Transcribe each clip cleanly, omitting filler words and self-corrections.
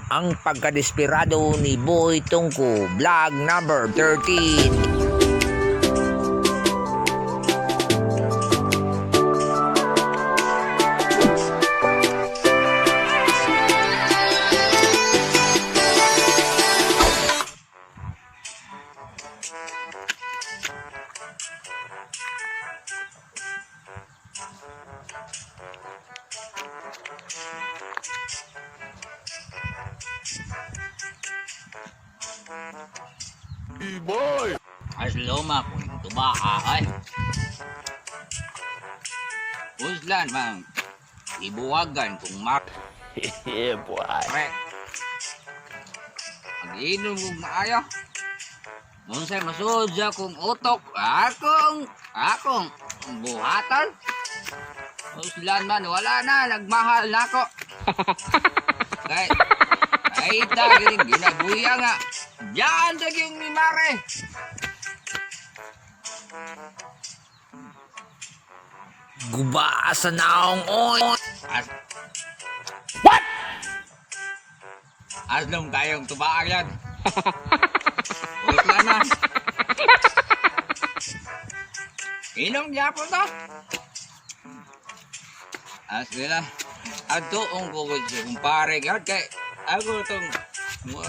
Ang pagkadesperado ni Boy Tungko, vlog number 13. As luma ko yung tuba ay. Uslan man. Ibuwagan kung mak. Yeah, boy. Pre. Mag-inom kong maayo. Unsay masuod sa akong utok, akong buhatan. Uslan man, wala na, nagmahal na ako. Kay, ay ta, ginabuya nga. Diyan sa yung ni Mare. Guba sa naong oy. As What? Aslong kayong tubaang yan. Uslan na. Inom gyapon to. Asila. Adto ang kugod sa kumpare gyud kay ako tong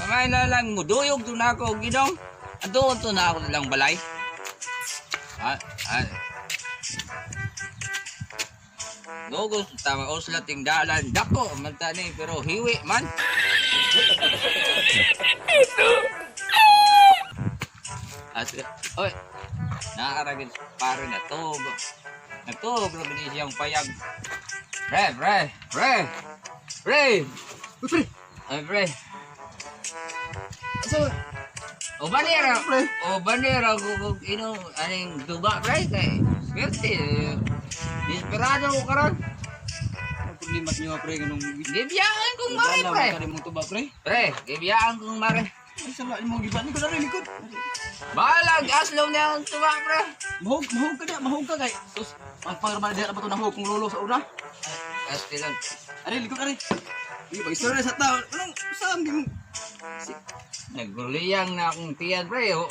may na lang muduyog to na ako og inom. Adto to na ako lang balay. Ah, ah. Gugos tama usla ting dalan dako man tani pero hiwi man. As oy, naaragin pare na to. Natug ra ni siyang payag. Pre, pre, pre. Pre. Uy, pre! Ay, pre. Asa? O banera, Pre. o banera ko inom aning duba pre kay swerte. Desperado ko karon. Ang problema niyo, pre, ganung Gibiyaan kong mare pre. Kare mong tuba, pre. Pre, gibiyaan kong mare. Ay, sala imong giba ni ko na rin likod. Balag aslom na ang tuba pre. Mahog, mahog ka niya, mahog ka kay. Sus, ang pangarman diha na ba to nahog kung lolo sa una? Astilan. Are, likod are. Di ba istorya sa tao? Anong saan di mo? Nagguliyang na akong tiyan pre. O.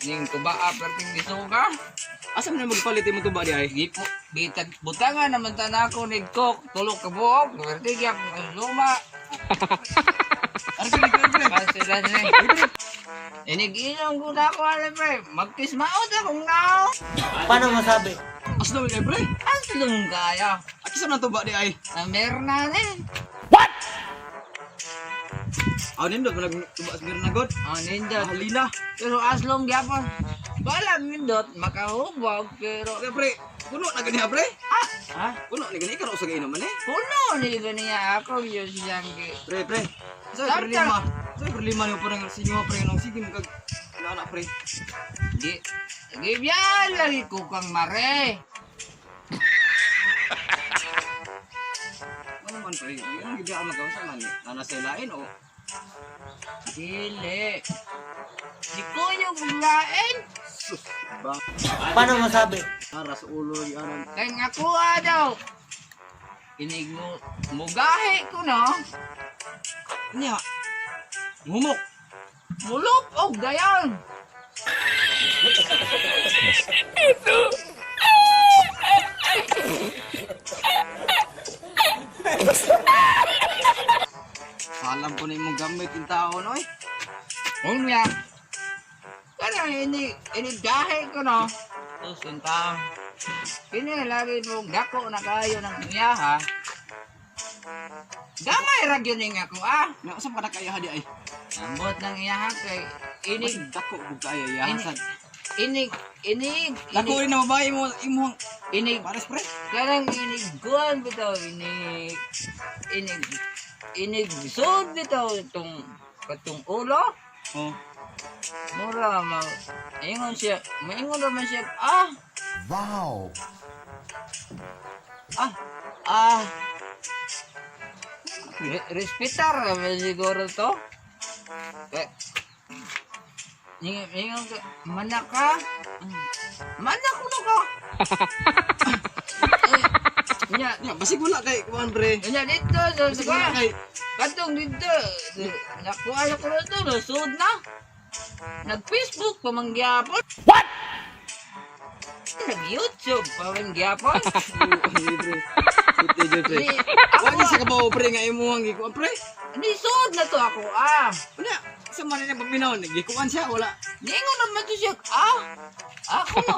Ning tuba perting gisuka. Asa man na magpalit imong tuba di ay? Gipo, gitag butangan naman ta na ako ni Coke, tulok ka buok, perting gyap luma. Are, pre, likod pre. Astilan ni. Inig-inom ko na ako ale pre. Magkismaot akong nao. Paano masabi? Aslom kay pre. Aslom kaya. Akisa man ang tuba di ay. Na meron na ni. Aw nindot man nag tuba sa meron na god. Oh, nindot. Halina. Pero aslom gyapon. Wala nindot makahubog pero Pre, pre, puno na ganiha pre. Ah, ha? Puno na gani ikaw sa inom man eh. Puno ni ganiya ako yun siyang gi. Pre, pre. Sa Samtang- problema. Sa problema niyo parang sa inyo pre nung sige mo kag anak pre. Gi Gibiyan lagi ko kang mare. Ano man pre, anong gibiyaan magkausa man eh? Nana sa ilain o Dili. Di ko yung lain. Sus, ba? Paano masabi? Para sa ulo lagi anan. Kaya nga kuha daw. Inig mo, mugahi ko no. Nya. Humok. Mulop og dayon. Alam ko na imong gamit yung tao no eh. Unya. Kana ini ini gahi ko no. Tapos yung tao. Kini lagi mo dako na kayo ng iyaha. Gamay ra gyud ning ako ah. Nga asa pa na kaya di ay. Ambot ng iyaha kay Inig inig dako gud kaya yahasan. inig inig Dako inig rin na babae mo imong inig pares pre. kanang inig kuan bitaw inig inig inig sud bitaw itong katong ulo. Oh. Mura ma ingon siya, maingon ra man siya, ah. Wow! Ah, ah. Respetar ra man siguro to. Eh, ingon ka, manak ka? Manak ko ka. Eh, Nya, Nya, basig wala kay kuan pre. nya dito sa Basig wala sa kay Katong dito, nakuha na ko na ito, nasud na. Nag-Facebook pa man gyapon. What? Nag-YouTube pa man gyapon. Ay, pre. Ito jud pre. Di, Wa ako, ni sa kabaw pre nga imuhang gikuan pre. nisud na to ako ah. Unya, sa man niya paminaw gikuan siya wala. Ningon naman to siya, ah. Ako no.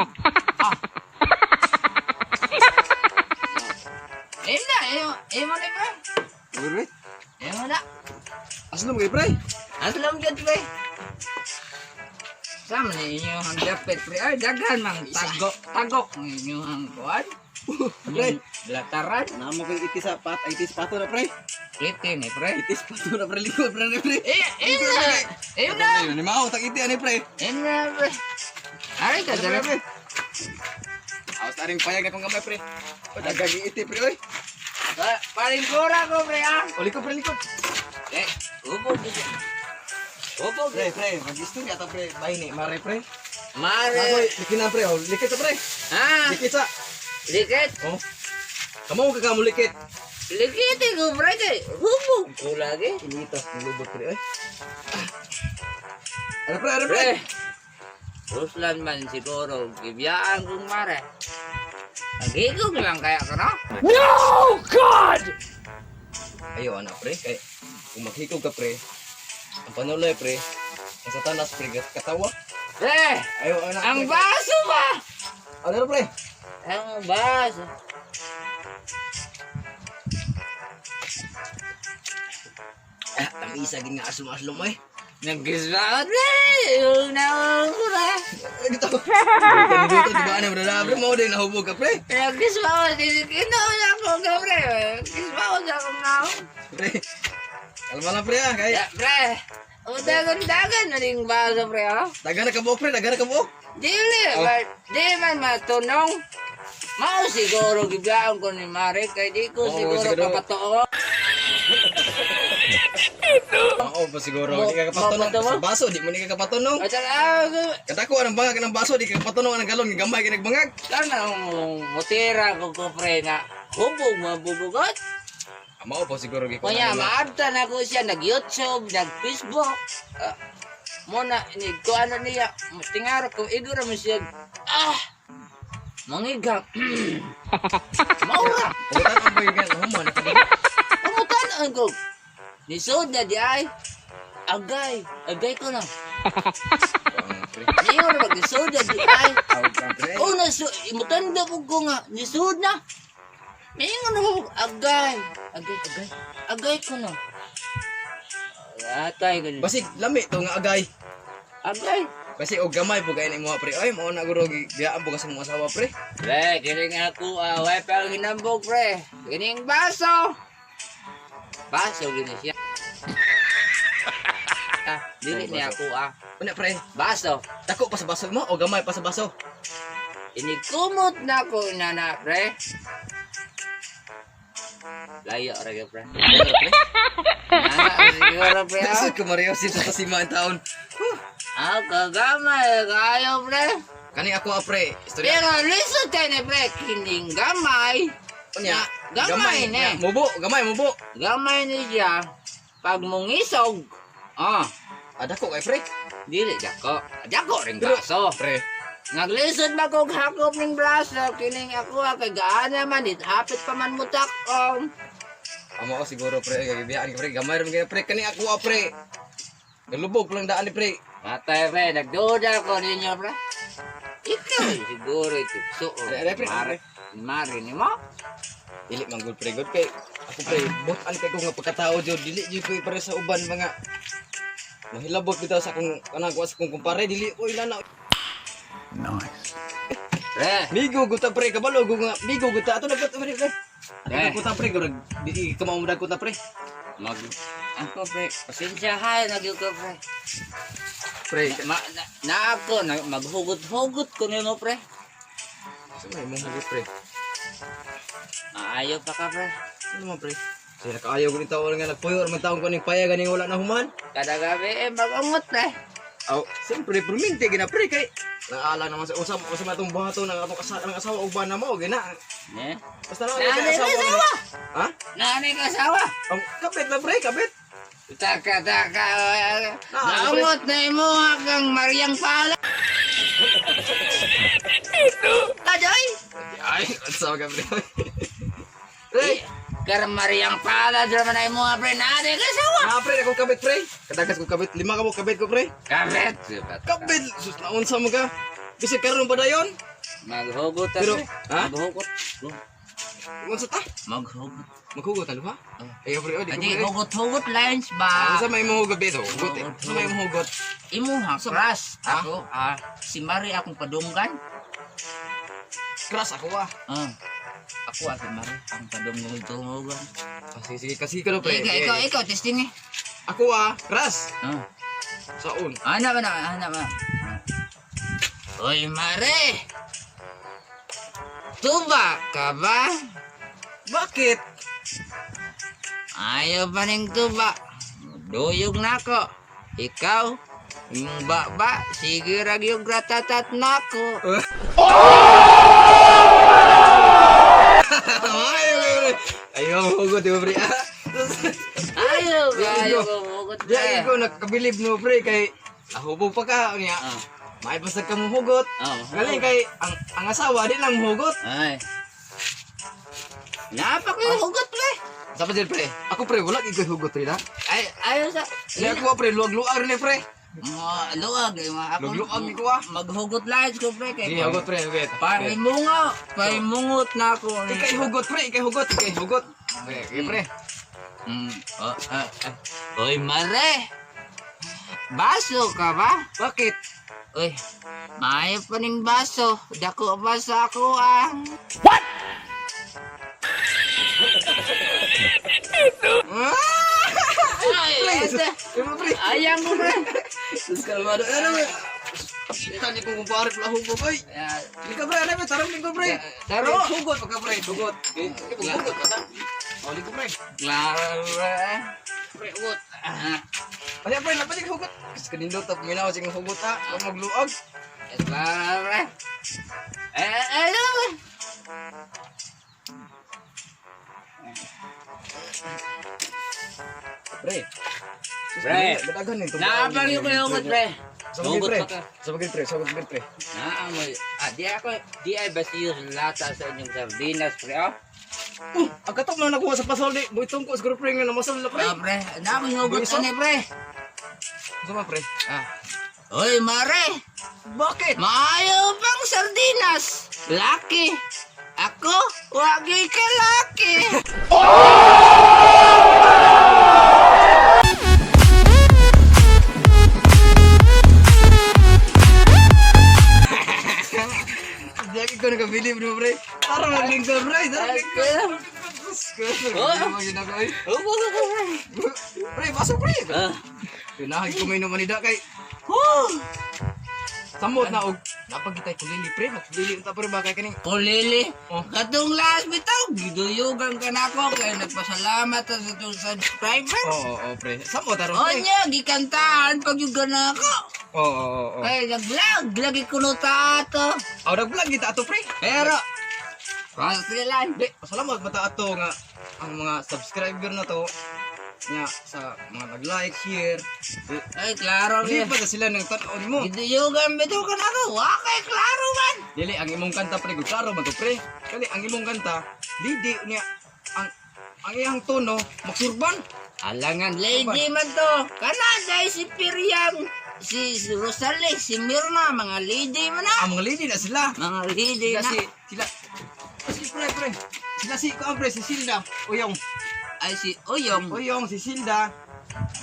Ah. Ayun na, ayun, ayun mo na pre. Pre. Ayun mo na. Aslom kay pre. Aslam jud pre. Sama ni inyo ang dapit pre. Ay, daghan mang tagok, tagok ng inyo ang kuan. Pre. Lataran. Namo kay iti sa pat, ay iti sa pato na pre. Iti ni pre. Iti sa pato na pre likod pre ni pre. Eh, ayun na. Ayun na. Ayun ni mao tag iti ani pre. Ayun na pre. Aray ka, Pre dara. pre. Awas na rin payag akong gamay pre. O dagag iti pre oy. Paringkura ko pre ah. O likod pre likod. Eh, ubog gid. Ubog. Pre pre, mag-istorya ta pre. Bay ni mare pre. Mare. Ako likod na pre, oh. Likod sa pre. Ha? Likod sa. Likit. Oh. Kamo ka kamo likit. Likit ko pre kay. Hubog ko lagi. Initas ng lubot pre oy. Ano pre, ano pre? Pre. Ruslan man siguro, gibiyaan kong mare. Nagigog lang kaya ka no? Ayo anak pre, kay kung maghikog ka pre, ang panulay pre, ang satanas pre, katawa. Pre, Ayo anak. ang pre. baso ba? Ano pre? Ang baso. Ah, tamisa gid nga aslom-aslom oy. Nagkisbaot pre. Yung naon ko na. Ay, dito. Dito dito di ba ano pre, pre mo din nahubog ka pre. Nagkisbaot. Kinaon ako ka pre. Kisbaot ako naon. Pre. Kalma lang pre ah, kay Ya, pre. Udagan-dagan na rin baso pre oh. daga na ka buok pre, daga na ka buok. Dili, Oh. ba, di man matunong. Mao siguro gigaon ko ni Mare kay di ko Oo, siguro siguro. papatuo. Oo pa siguro, di ka kapatunong Mo- sa baso, di mo ni ka kapatunong. At ah, Kadako ang bangag ng baso, di ka kapatunong ang galon, gamay ka nagbangag. kana mutira ko ko pre nga hubog mabubugot. Ah, mao pa siguro gi Kunya maabtan ako siya nag YouTube, nag Facebook. Ah, mo na ni ko ano niya tingaro ko igor mo siya ah mangigap. Maura. Putan ang boy nga human. Umutan ang ko. Nisod na di ay. Agay, agay ko na. Pre. Niyo na mag-nisod na di ay. Awag ka pre. Oh, nasu, mutanda po ko nga, nisod na. Mingon na ko, agay, agay, agay, agay ko na. Atay, ganun. Basig lami to nga agay. Agay. Kasi og gamay po kay nimo pre. Ay mao na guro giyaan po kasi mga asawa pre. Pre, kining ako, ah, way pa ang hinambog, pre. Kining baso. Baso, gini siya. Ah, dili niya ako, ah. Una pre, Baso. dako pa sa baso mo o gamay pa sa baso? Inikumot na ko nana, pre. Layo, ra ka, pre. Ano, pre? Nana, siguro, pre, ah. Nasod ko Mario si sa sima ang taon. Huh. Ah, kagamay, kayo, pre. Kani ako ah, pre. Istorya. Pero lisod tayo ni pre, kining gamay. Unya, Gamay ni. nya, Mubo, gamay mubo. Gamay ni siya, pag mungisog, ah, Ah, dako kay pre. dili dako. Dako rin Pero- braso. Pre, Naglisod ba kog hakop ning braso, kining ako, ah, kay gaana man, it hapit pa man mutak-om. amo ko siguro pre, gagibiyaan ka pre, gamay ra man kay pre kani ako ah, pre. Galubog lang daan ni pre. Matay pre, nagduda ko ninyo pre. Ikaw siguro ito. So, Are, are, pre, mare, mare ni mo. Dili man gud pre, good kay ako pre, butan kay ko nga pagkatao jud, dili jud ko pare sa uban mga mahilabot bitaw sa akong kanang kuha sa akong kumpare dili oy lana. Pre, Migo guta pre kabalo go nga migo guta ato nagkat pre pre. Pre. Ato nagkuta pre gurag di ka mao ko ta pre. mag... Ako pre, pasensyahan na gyud ko pre. Pre, Ma, na ako, na, maghugot-hugot ko nimo pre. sa may mong hugot pre. Maayo pa ka pre. Ano man pre? Sila kaayo ko ni tawo nga nagpuyo man taon ko ning payag ganing wala na human. Kada gabi eh, mag-ungot pre. Aw, siyempre perminti gina pre kay Naalang naman sa unsa unsa man atong buhaton ang atong ang asawa ug bana mo gina. Ne? Basta na Naanay ka asawa. Ha? Naanay ka asawa. Ang kapit na pre, kapit. Taka taka. Ah, Naungot na imo kang Mariang Pala. Adoy. Ay, unsa ka pre? Pre, Kar Mariang Pala drama na imo pre naanay ka asawa. na pre, ako kabit pre. Kadagas ko kabit, lima ka mo kabit ko pre. Kabit. Kabit, sus na unsa mo ka? Bisag karon pa dayon? Maghugot ta, Pero, pre. ha? Maghugot. Unsa ta? Maghugot. Maghugot talo ha? Ay pre, oh, di ko Adi pre. hugot-hugot lines ba? Unsa may imong hugot beto? Hugot. Eh. Unsa may imong hugot? Imuha crush Ha? ako ah si Mari akong padunggan. Crush ako ah. Ah. Ako ah si Mari ang padunggan. Ah, sige, sige, kasi ka pre. Ikaw, ikaw, ikaw, testing eh. Ako ah, crush. Ah. Saon? Ana ba na, ana ba? Oy, Mare! Tuba ka ba? Bakit? Ayaw pa ning tuba. Duyog na ako. Ikaw, yung baba, sige rag yung gratatat na ako. Ay, pre. Ayaw hugot, di ba pre? Ah, Ayaw, Di ayaw ko. ko hugot Di ay ko nakabilib no pre kay nahubog pa ka niya. Ah. May basta ka muhugot. Ah, Galing kay ang asawa di lang muhugot. Ay. Napak yung hugot, pre. Sa pa pre? Ako pre wala gid koy hugot pre na. Ay, ayaw sa... Di ako pre luag-luag rin eh, pre. Mga luag, eh, mga ako. Lugluag ko, ah. Maghugot lines ko, pre. Kay, Di hugot pre, hugot. Pahimunga, pahimungot na ako. Ikay hugot pre, ikay hugot, ikay hugot. Pre, okay, pre. Oh, ah, ah. Oy, mare. Baso ka ba? Bakit? Uy, maayo pa ning baso. Dako pa sa ako ah. Ay, ate. Pre, pre. Ayang ko, pre. Sus kalmado. Ano ba? Kita ni kong kumpare pala hugot oy. Ah, Di ka pre, ano ba? Tarong linggo pre. Taro. Hugot pa ka pre, hugot. Eh, hugot pa ta. Oh, linggo pre. Klaro, pre. Pre, hugot. Ah, Ay, pre, lapad yung hugot. Kasi kanindot, tap minaw sing hugot ha. Huwag magluag. klaro, pre. Eh, ano ba? Pre. Sus, Pre. Gadagan nito. Napag yung hugot, pre. Sa bagay, Hugot pre. pa ka. Sa bagay, pre. Sa bagay, pre. Naamoy. Ah, di ako, di ay basiyo lata sa inyong sardinas, pre, oh. Oh, ang katok na nakuha sa pasol di. Buitong ko siguro pre nga namasol na pre. Ah, pre, naamoy hugot Buiso? ani, pre. Sama pre. Ah. Oy, mare. Bakit? Maayo pang sardinas. Laki. Ako, wagi ka laki. Di ko nakabilib no pre. Tarong ang lingkod pre. Tarong lingkod. Sus, ko. Oh. Ginagawa, eh. Hugot ako, pre. Pre, pasok pre. Ah. Pinahag ko may naman nida kay Woo! samot na og napagitay kulili pre. Magkulili unta pre ba kay kaning Kulili. Oh. Katong last bitaw, giduyugan ka na ako kaya nagpasalamat sa itong subscriber. Oo, oo, pre. Samot aron pre. Onya, gikantahan pag yung gana ako. Oo, oo, oo. Kaya nag-vlog, lagi ko no ato. Aw nag-vlog kita ato pre. Pero, pasilan. Di, pasalamat bata ato nga ang mga subscriber na to nya sa mga nag-like, share. Di, Ay, klaro Di rin. pa sa sila nang tan-on mo. Giduyugan bitaw ka na ako. Wakay, klaro man. Dili ang imong kanta pre, gud klaro man to pre. Kali ang imong kanta, di niya ang iyang tono magsurban. Alangan, lady man to. Kanada si Piryang, si Rosalie, si Mirna, mga lady man na. Ang mga lady na sila. Mga lady Sila na. si sila Sige pre pre. Sila si ko pre si Silda. Uyong. Ay, si Uyong, Uyong si Silda.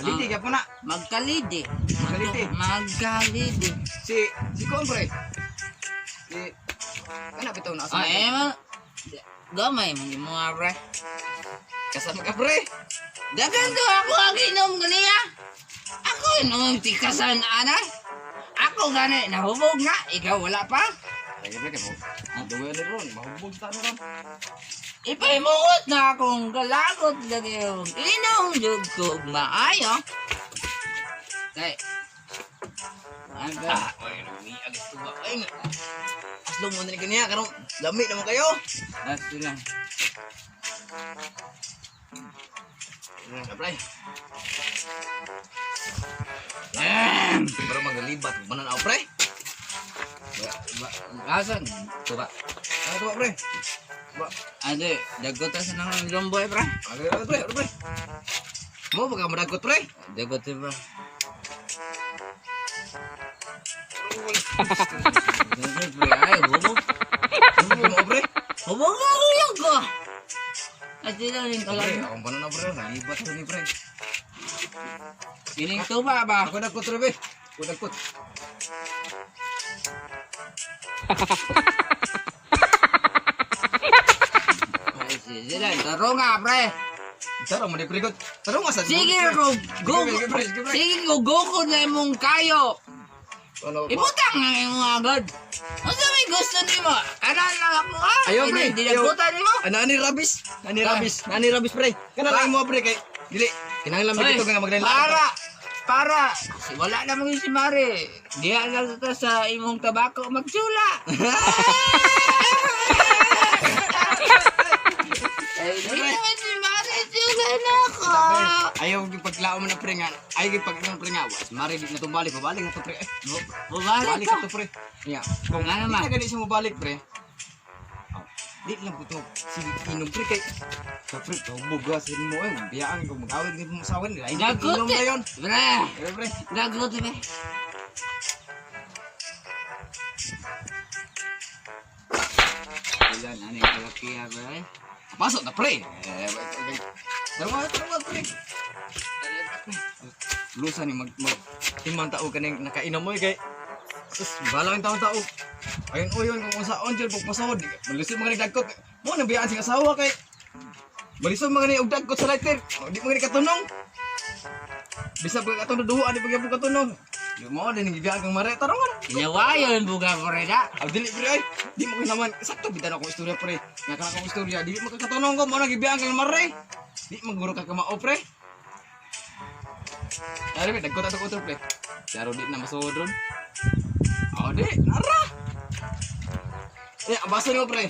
Lady kaya po na. magkalidi. Magkalidi. Magkalidi. Si si ko pre. Si kana bitaw na asa. Ah, eh, ma. Gamay, man yung mga pre. Kasama ka pre. Dagan to ako ang inom ganiya. Ako inom tikasan, ana. Ako gani, nahubog na. Ikaw wala pa. Ay pre kay mo. Duwe ni ron, mahubog sa ron. Ipahimuot na akong galagot lagi og inom jud ko og maayo. Kay Ah, Oy, rumi agis tuba. Ay, nga. Aslong mo na ni kaniya karon lami naman kayo. Asto lang. Na, pre. Pero magalibat mananaw, pre. Asan? Tuba. Ano tuba, pre? Ba, Ade, dagot sa nang lomboy, pre. ano ano, pre? Ano, pre? Mo baka madagot, pre. Dagot pre. Dagot, pre. Ay, hubo. Ano mo, pre? Hubo mo ulo ko. Asto lang yung Pre, kalan. akong pananaw, pre. Nalibat ko ni pre. Kining tuba ba? Ako nagkot, pre. Ako nagkot. Ay, sige lang. Taro nga, pre. Tara mo ni pre. Tara nga sa Sige ko, go. Sige, pre, sige, pre. Sige ko, go ko na imong kayo. Ano? Ibutang ang imong agad. Unsa may gusto nimo? Ana lang ako ha? Ayaw, pre. Dinagutan nimo? Ano ani rabis? Ani rabis? Ani rabis, pre. Kana lang mo, pre, kay dili. Kinahanglan Oy, mo dito nga maglain. Para para si wala na mga si Mare. Diha lang ta sa imong tabako magsula. Ay, di naman si Mare sula na ako. Ayaw gyud paglaom na pre nga. Ayaw gyud pag-inom pre nga. Was mari di na tumbalik, pabalik na to pre. Eh, Bumalik Balik ka. na to pre. Nya, kung Nga di naman. na gani siya mobalik pre. Oh, di lang po to. Sige inom pre kay sa pre, bugas mo eh. Biyaan ko mag-awit ni mo sa akin. Ay, Dagot inom na yon. Pre, Eh, pre. dagot pre. Ilan ani kalakiha pre? Pasok na pre. Eh, tara, tara, pre. Lusa ni mag mag timang tao kaning nakainom mo eh, kay sus balang taon tao. Ayun oyon kung unsaon jud pagpasahod. Malisod mga nagdagkot. Mo nang biyaan sing asawa kay Malisod mga ni og dagkot sa lighter. O, di mga ni katunong. Bisa pag katong duha di pag katunong. Di mo din gibiyaan kang mare tarong na. Inawayon buga pre da. Aw dili pre ay. Di mo ko naman sakto bitan akong istorya pre. Nga kana akong istorya dili mo kakatunong ko mo nang gibiyaan kang mare. Di maguro ka kamao pre. Dari pre dagkot ato ko pre. Jaro di na masuod ron. Aw di nara. Eh abaso nimo pre.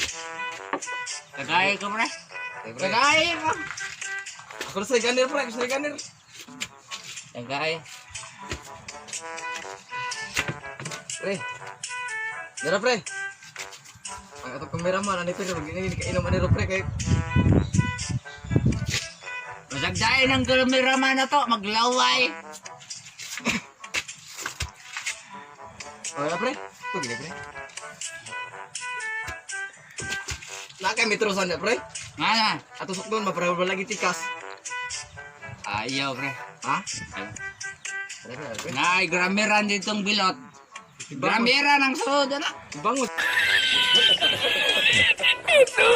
Tagay ko pre. Eh, pre. Tagay ko. Ako na sa ganir pre, ako sa ganir. Tagay. Pre. Dara pre. Ang atong kameraman ani pre, gini kainom ani ro pre kay Masagdain ang kameraman na to, maglaway. Oh, pre. Ito gini pre. Nakay metro sa pre. Nga na. Ato sukdon mapare wala lagi tikas. Ayaw pre. Ha? Ayaw. Pre, pre, pre. Naay, grameran ditong bilot. Grameran ang suod, ano? Bango. Ito.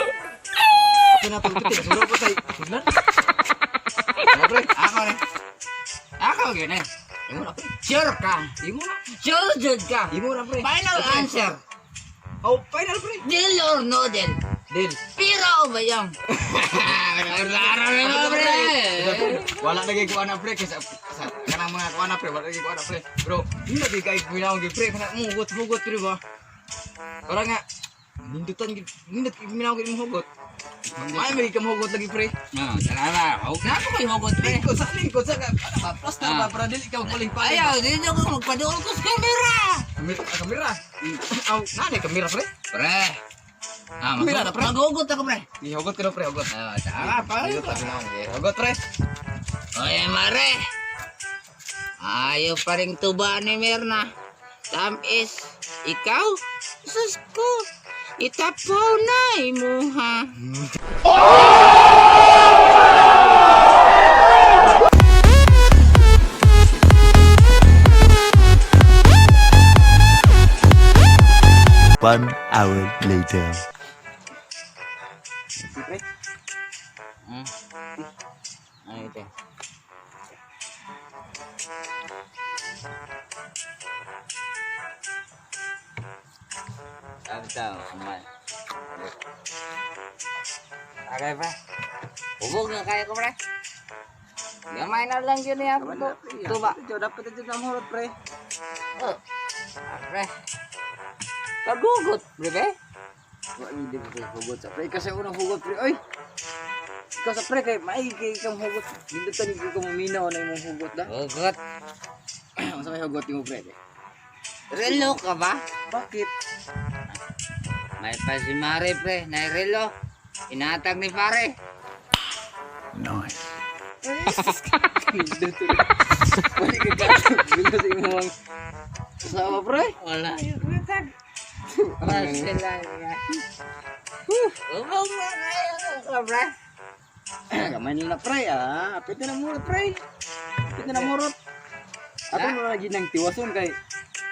Ito na pagpitik. Suro po tayo. Sudlan. Ano pre? Ako rin. Ako gini. Imo na pre. Sure ka. Imo na. Sure jud ka. Imo na pre. Final answer. Oh, final pre. Deal or no deal? Deal. Pira o bayang? Klaro na mo, pre. Wala na kay kuan na pre kay sa kanang mga kuan na pre, wala kay kuan na pre. Bro, hindi na kay kay kuan pre, kanang mugot-mugot pre ba? Para nga nindutan gid nindot kay minaw gid mo hugot. May may ka hugot lagi pre. No, salamat. Huwag na ako kayo hugot, pre. Lingkod sa lingkod sa para ba plaster ba Ah. para dili ka magpaling-paling. Ayaw, dito ko magpaduol ko sa kamera. Kamera, kamera. Aw, nani kamera pre? Pre. Ah, Kamera na, pre. Maghugot ako, pre. Gihugot ka na pre, hugot. Ah, tama, pa. Hugot ta ginawa. Hugot pre. Oye, mare. Ayaw pa rin tuba ni Mirna. Tamis, ikaw? Sus ko, itapaw na imuha. One hour later. Pre. Ano ito? Sabi tao, kumain. Okay, pre. Hubog na kaya ko, pre. Gamay na lang yun niya. Tuba. Dapat ito na mahurot pre. Oh. Pre. Pagugot, pre be. Wa hindi ko pre hugot sa pre kasi unang hugot pre oy. Ikaw sa pre kay maigi kay kang hugot. Dindutan ni ko maminaw na imong hugot da. Hugot. Unsa may hugot nimo pre? Relo ka ba? Bakit? May pa si Mare, pre. Nairelo. Inatag ni pare. Nice. Wala ka ka. Bilo sa imong asawa pre. Wala yung retag. Wala sila. Ubog na kayo ka, pre. Gamay na na pre ah. Pwede na murot pre. Pwede na murot. Ako na lagi nang tiwason kay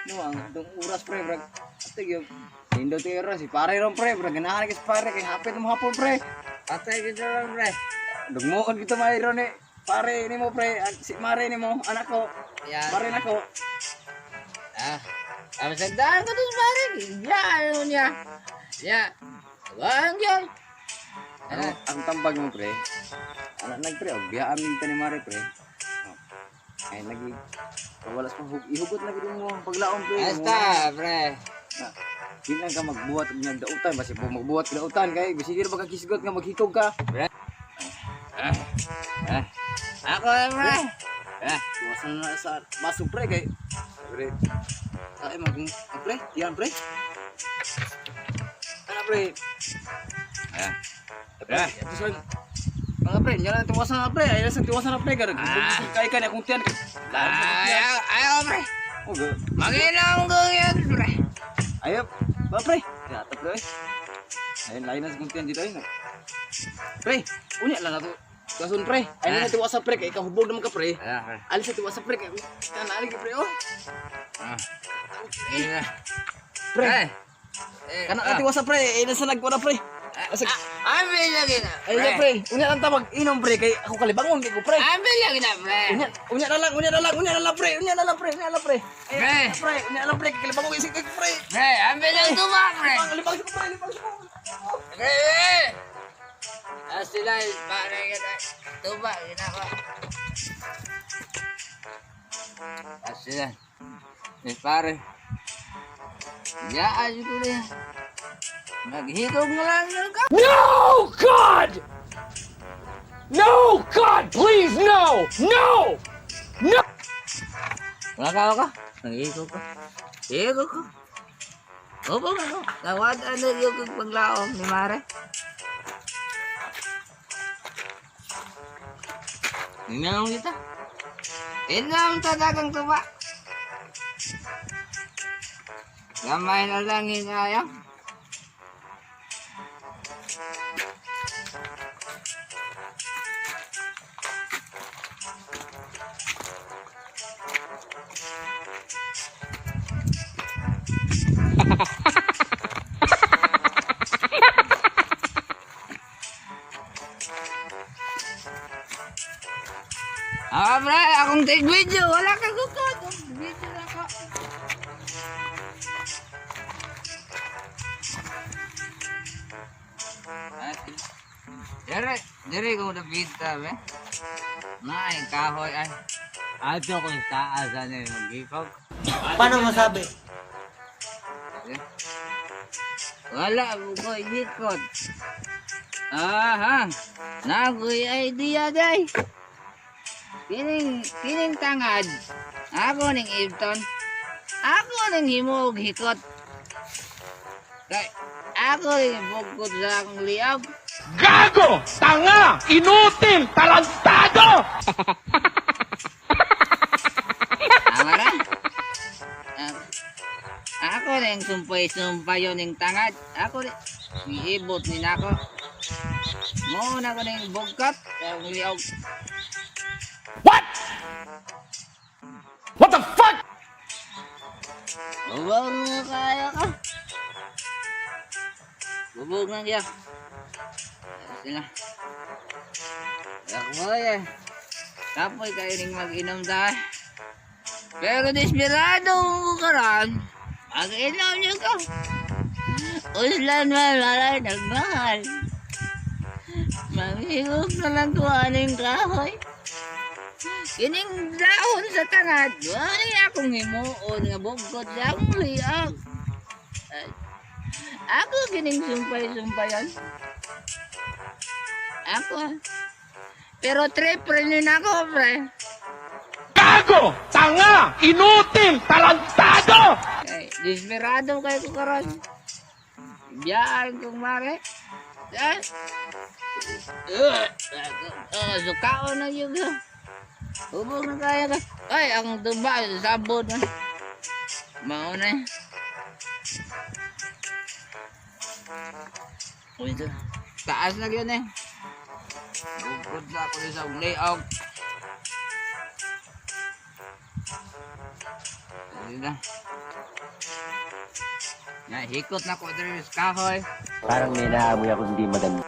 no ang dong oras pre brag. Ate gyud. Nindot tayo oras si pare ron pre, brag ganahan kay si pare kay hapit mo hapon pre. Patay kita lang, pre. Dugmoon kita mayroon eh. Pare nimo pre, si mare nimo, anak ko. Yan. Pare nako. Ah. Tapos nagdaan ko doon, pare. Ya, ano niya. Ya. Wang yun. Ano ang tambag mo pre? Anak nag pre, og biyaan mi ta ni mare pre. Oh. Ay lagi wala sa pahug ihugot lagi mo ang paglaom pre. Basta, pre. Na, di lang ka magbuhat og niyang dautan basi po magbuhat ka dautan kay bisige ra ba ka kisgot nga maghikog ka. Ah. Ako, pre. Ah. Tuwasan na sa baso pre kay pre. Ay mag ah, pre, yan pre. Ana pre. Ah. Pre, mga pre, yan ang tuwasan na pre. Ay, sa tuwasan na pre garag. Ah. Kay ka na akong tiyan. Ayaw, ayaw, pre. Oh, ga- Maginom ko yan, pre. Ayaw, ba pre? Yata pre. Ayun, lain na sa kong tiyan dito ayun. Pre, unya lang na to. Tuwasan pre. Ay na tuwasan pre kay kahubog naman ka pre. Ah, pre. Alis sa tuwasan pre kay kana ali pre oh. Ah. Ayun na. Pre, Eh. Eh, kana na tiwasa pre, ay nasa nagkuha na pre. Asa Ambil lagi na. ay na pre, unya lang tawag inom pre kay ako kalibangon kay ko pre. Ambil lagi na, pre. Unya, unya na lang, unya na lang, unya na lang pre, unya na lang pre, unya na lang pre. Ay, Pre. pre, unya na lang pre, kay kalibangon kay ko pre. Pre, ambil lang tuba, pre. Libang ko pre, libang ko. Pre, pre. Ah, sila, pare kita. Tuba, ginako. Ah, sila. Eh, pare. Ya, ayun ko na. Maghigog na lang yun ka. No, God! No, God, please, no! No! No! Wala ka ka? Nag-igo ko. Igo ko. Opo ako. Tawad ano yung paglaom ni Mare. Inam kita. Inam talagang tuba. Gamay na lang hinayang. Ah, pre, akong take video. Wala kang gukod. Video na ko. Ah, Dere, dere ko napita, be. Naay, kahoy ay. Ato kung taas ano yung magipag. Paano masabi? Eh. Wala ko ikot. Aha. Nagoy idea day. Kining kining tangad. Ako ning Ibton. Ako ning himog hikot. Kay ako ning bugkod sa akong liab. Gago! Tanga! Inutil! Tarantado! Tama na. Ah, ako ning sumpay-sumpayon ning tangad. Ako rin giibot ni nako. Mo na ko ning bugkot sa akong liab. What? What the fuck? Bubog na kaya ka. Bubog na kaya. Sila. Ako eh. Kapoy kayo ning mag-inom tayo. Pero desperado ko karon. Mag-inom niyo ko. Uslan man, walay nagmahal. Manghigop na lang ko aning kahoy. Kining daon sa tanan, ay akong himuon nga bugkot sa akong liag. Ay, ako kining sumpay-sumpayan. Ako ah. Pero trip rin yun ako, pre. Gago! Tanga! Inutil! Tarantado! Ay, desperado kay ko karon. Biyaan kong mare. Ay. Sukaon na yun. Hubog na kaya ka. Ay, ang tuba, sabon na. Mao na eh. Uy, ito. Taas na yun eh. Bukod na ako sa layout. Ayun na. Ya, hikot na ko diri sa kahoy. Parang may naamoy ako hindi maganda.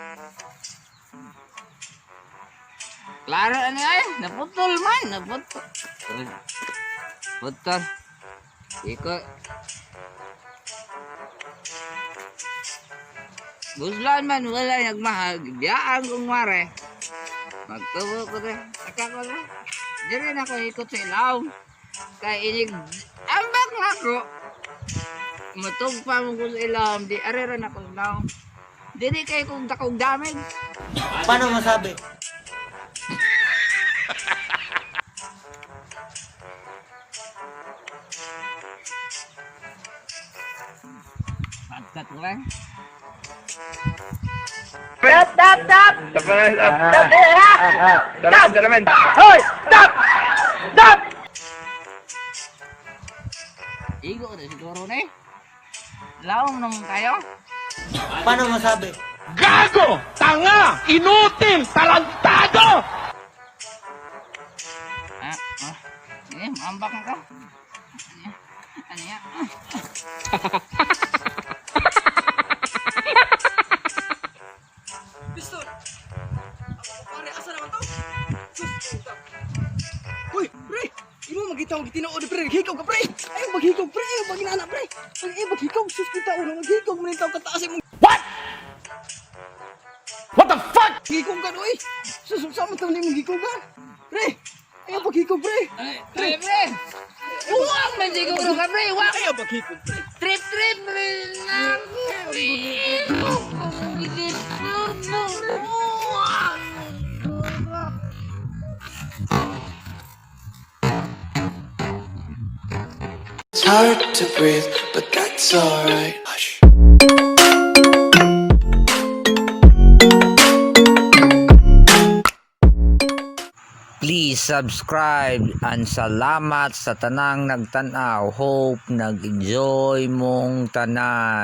Klaro ano ay, naputol man, naputol. Uy, putol. Ikot. Buslan man, wala nagmahal. Biyaan kong mare. Magtubo ko rin. Saka ko rin. Diri na ko ikot sa ilaw. Kay inig, ambak na ko. Matugpa mo ko sa ilaw. Di arera na ko sa ilaw. Dili kay kong dakong damage. Paano masabi? Pagkat ko lang. Igo na siguro na eh. Lawom naman kayo. Paano masabi? Gago! Tanga! Inutil! Tarantado! Ah, ah. Eh, maambak na ka. Ano yan? Ano yan? Pistol! Ako pare, asa naman to? Sus, puta. Uy, pre! Imo magita og tinuod pre, hikaw ka pre. Ayaw maghikaw pre, ayaw maginana pre. Pag ayaw maghikaw, sus kita ulo maghikaw man taw kataas imong What? What the fuck? hikaw ka oy. Sus, unsa man taw nimong hikaw ka? Pre, ayaw maghikaw pre. Pre, pre! Uwang man siguro ka, pre! Uwang! Ayaw maghikaw pre. Trip, trip! Pre! It's hard to breathe, but that's alright. Hush. Please subscribe and salamat sa tanang nagtanaw. Hope nag-enjoy mong tanan.